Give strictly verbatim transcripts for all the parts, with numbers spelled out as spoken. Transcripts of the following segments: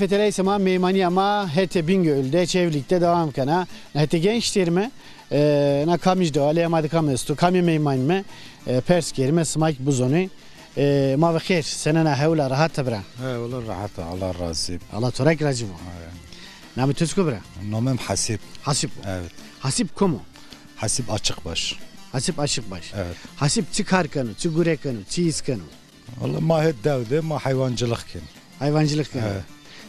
Feteley sima meymanîya ma hetê Bingöl de, Çewlîg de dewam kena. Hetê genç têrime, e, na kamij de, alê ma de kam esto, kamê meymanîme, e, pers kerime, sima kî bizonê. E, ma ve xêr, senena hewla, rehat a bira? He, wela rehat a, Allah razî. Allah to ra kî razî bo. He. Namê to çik o bira? Namê mi Hasip. Hasip. Evet. Hasip kom o? Hasip Açıkbaş. Hasip Açıkbaş. Evet. Hasip çi kar keno, çi gure keno, çi îs keno? Wela ma hê dew de, ma heywancılık ken. Hayvancılık keno. Evet.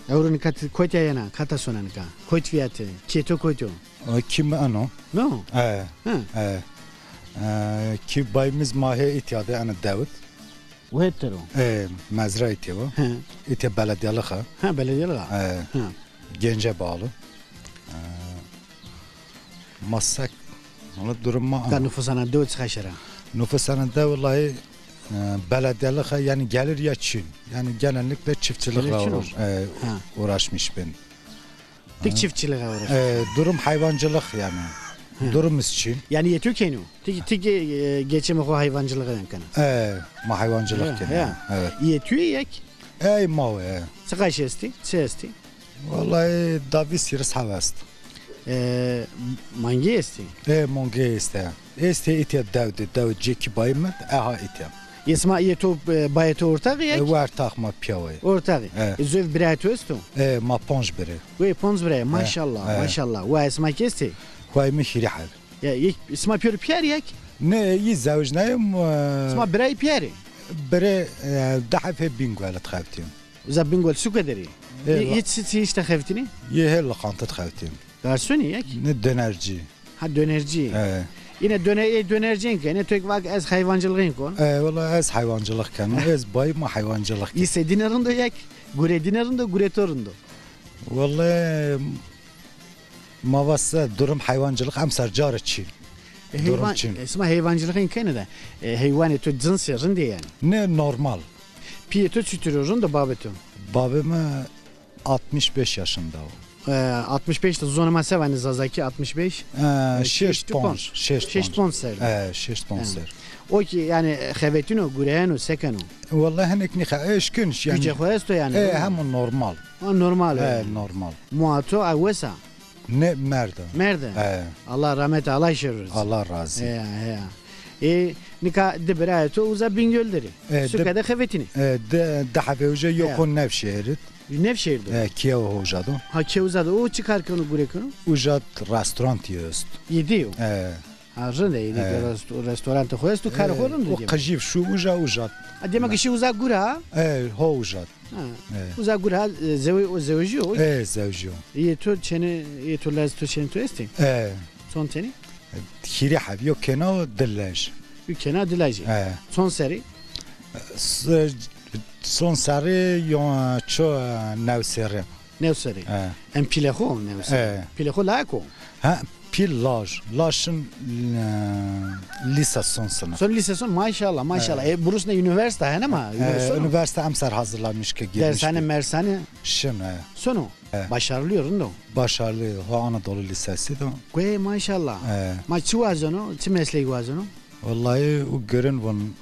Ewro nika ti kotî yena, kata sona nika? Kotî vîyate, kê to kotî yo? E, kî mi eno. No? E, Hı. e, e, kî bayimiz ma hê îtya de, eno dewid. Wet tero. E, mezra îtya wa. Hı. Îtya belediyelix a. Ha, belediyelix a. E, Hı. Gence bağlı. E, ma sek, wala durum ma. Ka nufusana dew çiqa şera? Nufusana dew wellahî, e, belediyelix a, yani gelir ya çin. Yani genellikle çiftçilikle Gelir çin uğraş-, o. e, Ha. uğraşmış ben. Tek çiftçilikle uğraş. E, durum hayvancılık yani. Hı. Durum için. Yani yê to kenî yo? Tek, tek, e, geçimi xo hayvancılıkla kena. E, ma hayvancılık Ya, kena. ya. Evet. Yê to yek? Ey ma we. Çiqaş estî? Çi estî? Vallahi da vîst hîris hev est. E, mangî estî? E, mangî estî. Estî îtya dew de, dew cêkî bayî mi, eha îtya. Yê sima, yê to, e, bayê to ortaxî yek? E, wertax ma pîya wayî. Ortaxî. E. E, zov birayê to esto? E, ma panc birê. Wê panc birayê, E, maşallah, e. maşallah. Wa sima kî estê? Wayî mi hîrê heb. Ya, yek, sima pîyor pîyar yek? Ne, yî zewicnayê, e, Sima birayê pîyarê? Birê, e, di heb hê Bingöl de xewtîn. Uza Bingöl suke der ê? E, Yê, la- yê çi, çi îşte xewtînî? Yê hê lokante de xewtîn. Garsonî yek? Ne, dönerci. Ha, dönerci. E. Yine döne-, e, dönercîn kenê, to kî vake ez hayvancılığın kon. E, wela ez hayvancılık keno. Ez bayî ma hayvancılık keno. Îsê dîne rind o yek, gure dîne rind o, gure to rind o. Wela ma va se durum hayvancılık emser carê çin. E, Durum heyvan, çin. e, sima heyvancılığın kenê de, e, heywanê to cinsê rindê yani? Ne, normal. Pîyê to çitur o, rind o, babê to? Babê mi altmış beş yaşında o. E, altmış beş de zonê ma se vanê zazakî, altmış beş? E, E, şeşt ponc, şeşt ponc. Şeşt ponc ser. E, şeşt ponc ser. O kî yani xevetîno, gureyeno, se keno? Wellahî hinek nîxe, eşkin yani. Gücê xo esto yani, E, değil mi? Hema normal. Ha, normal E, yani. Normal. Moa to a wes a? Ne, merd a. Merd a? E. Allah rahmet, Allah şer. Allah razı. Heya, heya. E, nika di birayê to uza Bingöl der ê. E, Suke de xevetînê. E, di, di heb hê uca yo Heya. Kon Nevşehir id. Nevşehir de? E, kîyewa ho uca do. Ha, kîyewa uca do. O çi kar keno, gure keno? Uca restoran est. Yê dê yo? E. Ha, rind e, yê dê E. Resto-, restorantê xo esto, karê xo rind o. E, o qijîv şu uca, uca. Ha, demek ki şî uza gure ha? E, ho uca. Ha. E. Uza gure ha, e, zewe-, o zewejî yo? E, zewejî yo. Yê to çênê, yê to lez to çênê to estê? E. Çond tenî? Hîrê heb, yo kena, di lej. Yo kena, di lej. E. Çond serî? S-, çond serî yo ço, e, new serî. New serî. E. Em pîlê xo new serî. E. Pîlê xo layek o? Ha, pîl laj. Laj şin, e, lîse son sinif. Son lîse son, maşallah, maşallah. E. E, burus ne, unîversîte hene ma? E, unîversîte unîversîte emser hazırlanmış ki girmiş. Dershane, ki. Mershane? Şin, e. Sono? E. Başarılı yo, rind o? Başarılı, ho Anadolu Lisesi do. Guey, maşallah. E. Ma çi wazeno? Çi meslek wazeno? Vallahi o girin vun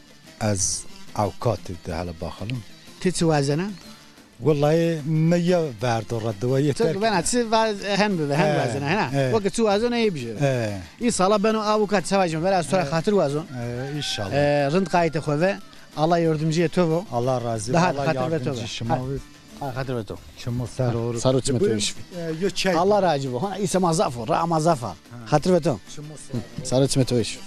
ez avukatî de hele bakalım. Ti çi wazena? Wellahî mi ya verdo ra diwa yeter. Çi bena, çi va-, hen bibe, hen E, wazena, hena. E. Weke çi wazena ê bijo. E. Însala beno avukat, se vajim, vera ez to ra E. Xatir wazon. E, înşallah. E, rind qayîtê xo ve. Allah yordimcîyê to bo. Allah razî. Daha Allah xatir ve to yardımcı be. Şima Ha. Be. Ha, xatir ve to. Çimo ser or. Saro çimê to weş. E, yo çay. Allah razî bo. Ha, îse ma zaf o, ra ma zaf a. Xatir ve to. Çimo ser or. Saro çimê to weş.